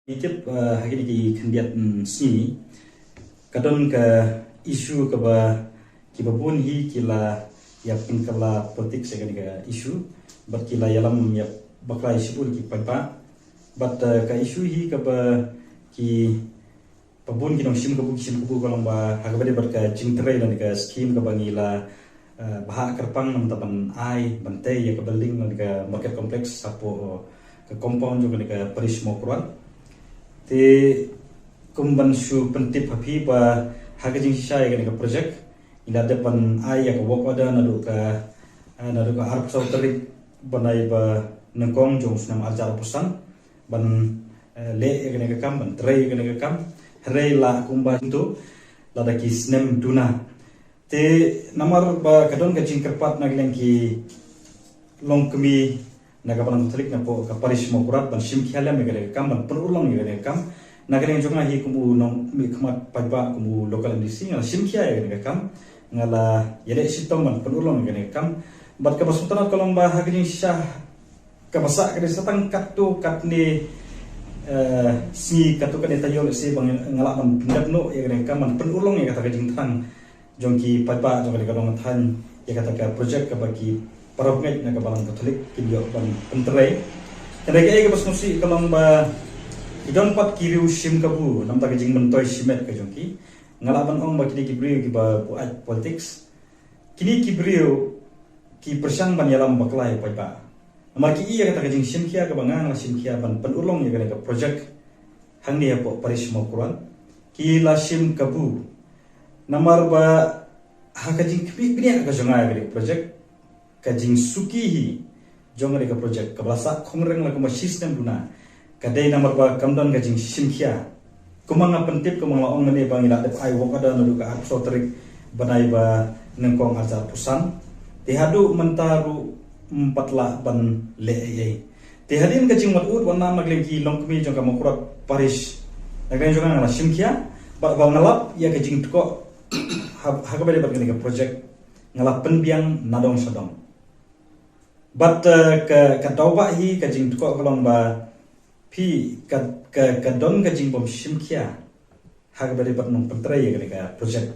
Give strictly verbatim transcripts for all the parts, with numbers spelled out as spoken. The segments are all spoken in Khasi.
Ngi tip, eh, ha kine ki khyndiat, mm, sngi ka don ka issue kaba kiba bun hi ki la ïa pynkylla politics ïa kane ka issue bad ki la ïalam ïa bakla ïa shibun ki paidbah. Bad, eh, ka issue hi kaba ki ba bun ki nongshim kabu ki shim kabu ka long ba ha kaba dei bad ka jingtrei lane ka scheme kaba ngi la, eh, bhah kyrpang namar ban ai ban tei ïa ka building lane ka market complex hapoh, eh, ka compound jong kane ka parish Mawkyrwat. Te kum ban shu pyntip ha phi ba ha ka jingshisha ïa kane ka project ngi la dep ban ai ïa ka work order naduh ka, eh, naduh ka arphew saw tarik bnai ba nyngkong jong u snem arhajar arphew san ban, eh, leh ïa kane ka kam, ban trei ïa kane ka kam. Hynrei la kumba tu lada ki snem duna. Te namar ba ka don ka jingkyrpad na ka liang ki longkmie na ka Balang Katholik napoh ka parish Mawkyrwat ban shim khia lem ïa kane ka kam, ban pynurlong ïa kane ka kam. Na ka liang jong nga hi kum u nongmihkhmat paidbah, kum u local M D C, nga la shim khia ïa kane ka kam. Nga la ïaleh shitom ban pynurlong ïa kane ka kam. Bad kaba sngewtynnat ka long ba ha ka jingshisha kaba sah ka dei sa tang katto katne, eh, sngi, katto katne taïew lehse ba nga lah ban pyndep noh ïa kane ka kam, ban pynurlong ïa kata ka jingthrang jong ki paidbah jong kane ka dong ka thaiñ ïa kata ka project kaba ki parabangeit na ka Balang Katholik kin ïoh ban pyntrei. Hynrei kaei kaba sngewsih ka long ba ki don pat ki riew shim kabu namar ka jingmyntoi shimet ka jong ki. Nga lah ban ong ba kine ki briew kiba buaid politics, kine ki briew ki pyrshang ban ïalam bakla ïa paidbah. Namar ki i ïa kata ka jingshim khia kaba nga nga la shim khia ban pynurlong ïa kane ka project hangne hapoh parish Mawkyrwat, ki la shim kabu. Namar ba ha ka jingkhmih bniah ka jong nga ïa kane ka project, ka jingsuki hi jong kane ka project kaba la sah khongryng la kumba shisnem duna, ka dei namar ba kam don ka jingshim khia. Kumba nga pyntip, kumba nga la ong mynne ba ngi la dep ai work order naduh ka arphew saw tarik bnai ba nyngkong arhajar arphew san. Te haduh mynta ruh ym pat lah ban leh ei ei. Te hadien ka jingwad ud wad nam na ka liang ki longkmie jong ka Mawkyrwat parish, na ka liang jong nga nga la shim khia bad ba nga lap ïa ka jingtkoh ha, ha kaba dei bad kane ka project, nga la pynbiang na dong sha dong. Bad, eh, ka, ka daw ba hi ka jingtkoh ka long ba phi ka, ka, ka don ka jingbym shim khia ha kaba dei bad nongpyntrei ïa kane ka project.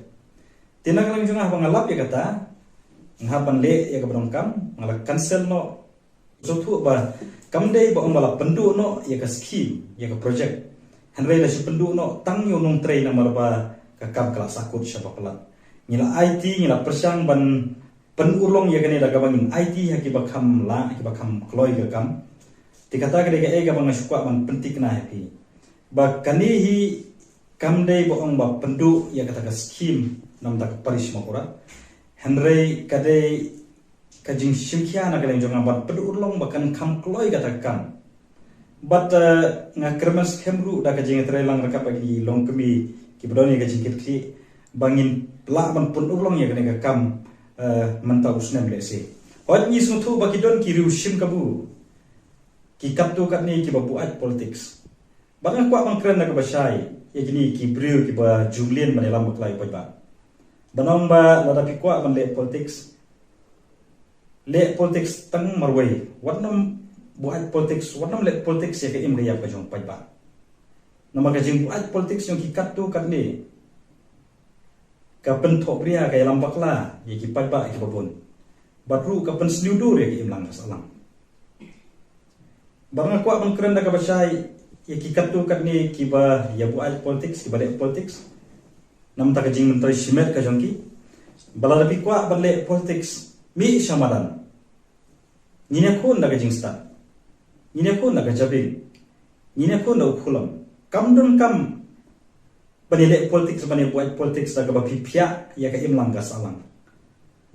Te na ka liang jong nga haba nga lap ïa kata, nga hap ban leh ïa kaba donkam, nga la cancel noh. Sngewthuh ba kam dei ba ong ba la pynduh noh ïa ka scheme, ïa ka project. Hynrei la shu pynduh noh tang ïa u nongtrei namar ba ka kam ka la sahkut sha ba palat. Ngi la aiti, ngi la pyrshang ban pynurlong ïa kane da kaba ngin aiti ha kiba kham lah, ha kiba kham kloi ka kam. Te kata ka dei kaei kaba nga shu kwah ban pynthikna ha phi ba kane hi kam dei ba ong ba pynduh ïa kata ka scheme namar ka parish Mawkyrwat. Hynrei ka dei ka jingshim khia na ka liang jong nga ban pynurlong ba kan kham kloi kata ka kam. Bad, eh, nga kyrmen skhem ruh da ka jingïatreilang ryngkat bad ki longkmie kiba don ïa ka jingkitkhlieh ba ngin lah ban pynurlong ïa kane ka kam, eh, mynta u snem lehse. Hooid ngi sngewthuh ba ki don ki riew shim kabu, ki katto katne kiba buaid politics. Bad nga kwah ban kren da kaba shai ïa kine ki briew kiba ju mlien ban ïalam bakla ïa u paidbah. Ban ong ba lada phi kwah ban leh politics, leh politics tang marwei. Wat nym buaid politics, wat nym leh politics ïa ka im ka ïap ka jong u paidbah. Namar ka jingbuaid politics jong ki katto katne ka pynthohbria, ka ïalam bakla ïa ki paidbah kiba bun. Bad ruh ka pynsniew dur ïa ka imlang ka sahlang. Bad nga kwah ban kren da kaba shai ïa ki katto katne kiba ïa buaid politics, kiba leh politics. Namar ka jingmyntoi shimet ka jong ki. Ba lada phi kwah ban leh politics, mih sha madan. Ngin ïakhun da ka jingstad. Ngin ïakhun da ka jabieng. Ngin ïakhun da u khulom. Kam donkam ban ïaleh politics, ban ïabuaid politics da kaba phi phiah ïa ka imlang ka sahlang,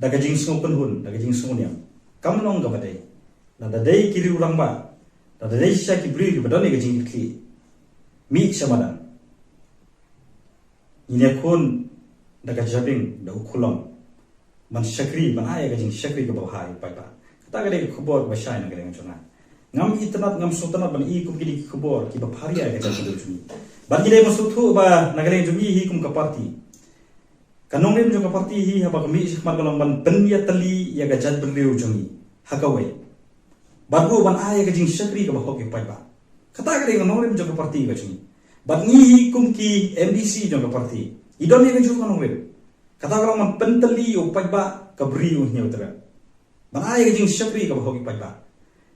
da ka jingsngewkynhun, da ka jingsngewniam. Kam long kaba dei. Lada dei ki riew rangbah, lada dei shisha ki briew kiba don ïa ka jingkitkhlieh, mih sha madan. Ngin ïakhun da ka jabieng, da u khulom, ban shakri, ban ai ïa ka jingshakri kaba bha ïa u paidbah. Kata ka dei ka khubor kaba shai na ka liang jong nga. Ngam itynnad, ngam sngewtynnad ban i kum kine ki khubor kiba pharia ïa ka jaitbynriew jong ngi. Bad ngi dei ban sngewthuh ba na ka liang jong ngi hi kum ka party, ka nongrim jong ka party hi haba ka mih shakhmat ka long ban pynïatylli ïa ka jaitbynriew jong ngi ha kawei. Bad ruh ban ai ïa ka jingshakri kaba hok ïa u paidbah. Kata ka dei ka nongrim jong ka parti ka jong ngi. Bad ngi hi kum ki M D C jong ka parti, ngi don ïa kajuh ka nongrim. Kata ka long ban pyntylli ïa u paidbah ka bri u hynñiewtrep. Ban ai ka jingshakri kaba hok ïa u paidbah.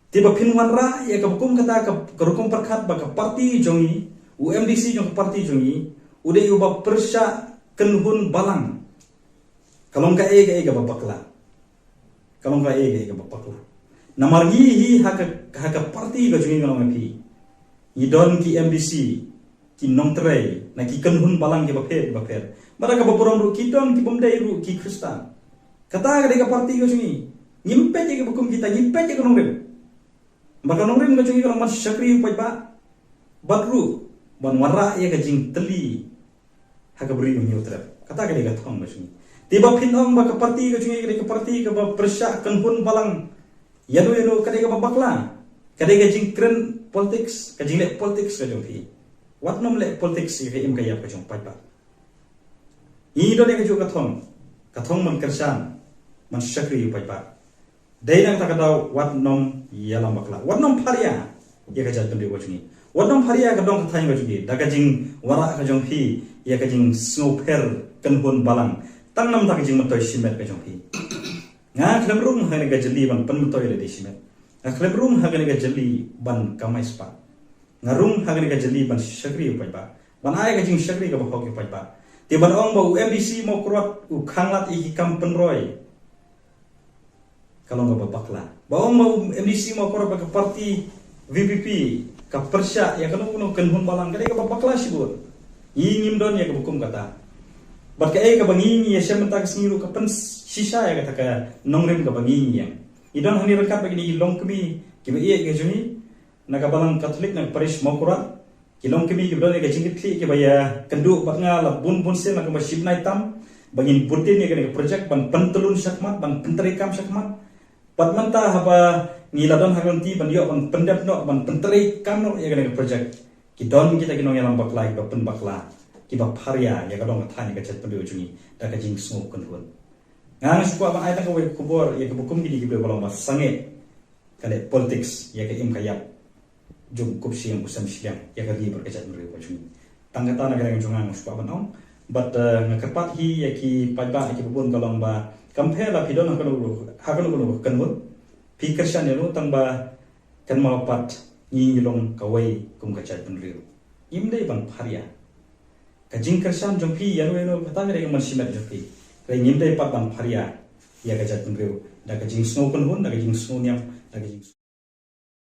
Te ba phin wanrah ïa kaba kum kata ka, ka rukom pyrkhat ba ka parti jong ngi, u M D C jong ka parti jong ngi, u dei uba pyrshah kynhun balang. Ka long kaei kaei kaba bakla. Ka long kaei kaei kaba bakla. Namar ngi hi ha ka, ha ka parti ka jong ngi, nga ong ïa phi, ngi don ki M D C, ki nongtrei na ki kynhun balang kiba pher kiba pher. Bad ha kaba burom ruh ki don ki bym dei ruh ki Khristan. Kata ka dei ka parti ka jong ngi. Ngim peit ïa kaba kum kita, ngim peit ïa ka nongrim. Bad ka nongrim ka jong ngi ka long ban shakri ïa u paidbah. Bad ruh ban wanrah ïa ka jingtylli ha ka bri u hynñiewtrep. Kata ka dei ka thong ka jong ngi. Te ba phin ong ba ka parti ka jong ngi ka dei ka parti kaba pyrshah kynhun balang, ïano ïano, ka dei kaba bakla. Ka dei ka jingkren politics, ka jingleh politics ka jong phi. Wat nym leh politics ïa ka im ka ïap ka jong u paidbah. Ngi don ïa kajuh ka thong, ka thong ban kyrshan, ban shakri ïa u paidbah. Dei na kata ka daw wat nym ïalam bakla, wat nym pharia ïa ka jaitbynriew ka jong ngi. Wat nym pharia ka dong ka thaiñ ka jong ngi da ka jingwanrah ka jong phi ïa ka jingsngewpher kynhun balang, tang namar ka jingmyntoi shimet ka jong phi. Nga khlem rung ha kane ka jylli ban pynmyntoi lade shimet. Nga khlem rung ha kane ka jylli ban kamai spah. Nga rung ha kane ka jylli ban shakri ïa u paidbah, ban ai ka jingshakri kaba hok ïa u paidbah. Te ban ong ba u M D C Mawkyrwat u khanglad ïa ki kam pynroi, ka long kaba bakla. Ba ong ba u M D C Mawkyrwat bad ka parti V P P ka pyrshah ïa kano kano kynhun balang, ka dei kaba bakla shibun. Ngi ngim don ïa kaba kum kata. Bad kaei kaba ngi ngi ïashem mynta ka sngi ruh ka pynshisha ïa kata ka nongrim kaba ngi ngi ïeng. Ngi don hangne ryngkat bad kine ki longkmie kiba ïeit ka jong ngi na ka balang Katholik na ka parish Mawkyrwat. Ki longkmie kiba don ïa ka jingkitkhlieh kiba ïakynduh bad nga la bun bun sien, la kumba shi bnai tam, ba ngin bud dien ïa kane ka project ban pyntyllun shakhmat, ban pyntreikam shakhmat. Bad mynta haba ngi la don ha ka lynti ban ïoh ban pyndep noh, ban pyntreikam noh ïa kane ka project, ki don kita ki nongïalam bakla kiba pynbakla, kiba pharia ïa ka dong ka thaiñ, ïa ka jaitbynriew jong ngi da ka jingsngew kynhun. Nga nga shu kwah ban ai tang kawei ka khubor ïa kaba kum kine ki briew ba long ba sangeh ka leh politics ïa ka im ka ïap jong u khyrsang u sem shiliang ïa ka ri bad ka jaitbynriew ka jong ngi. Tang kata na ka liang jong nga nga shu kwah ban ong. Bad, eh, nga kyrpad hi ïa ki paidbah ïa kiba bun, ka long ba kam pher la phi don ha kano ha kano kano ka kynhun, phi kyrshan ïano, tang ba kynmaw pat ngi ngi long kawei kum ka jaitbynriew. Ngim dei ban pharia ka jingkyrshan jong phi ïano ïano, kata ka dei ka mynshimet jong phi. Hynrei ngim dei pat ban pharia ïa ka jaitbynriew da ka jingsngew kynhun, da ka jingsngew niam, da ka jingsngew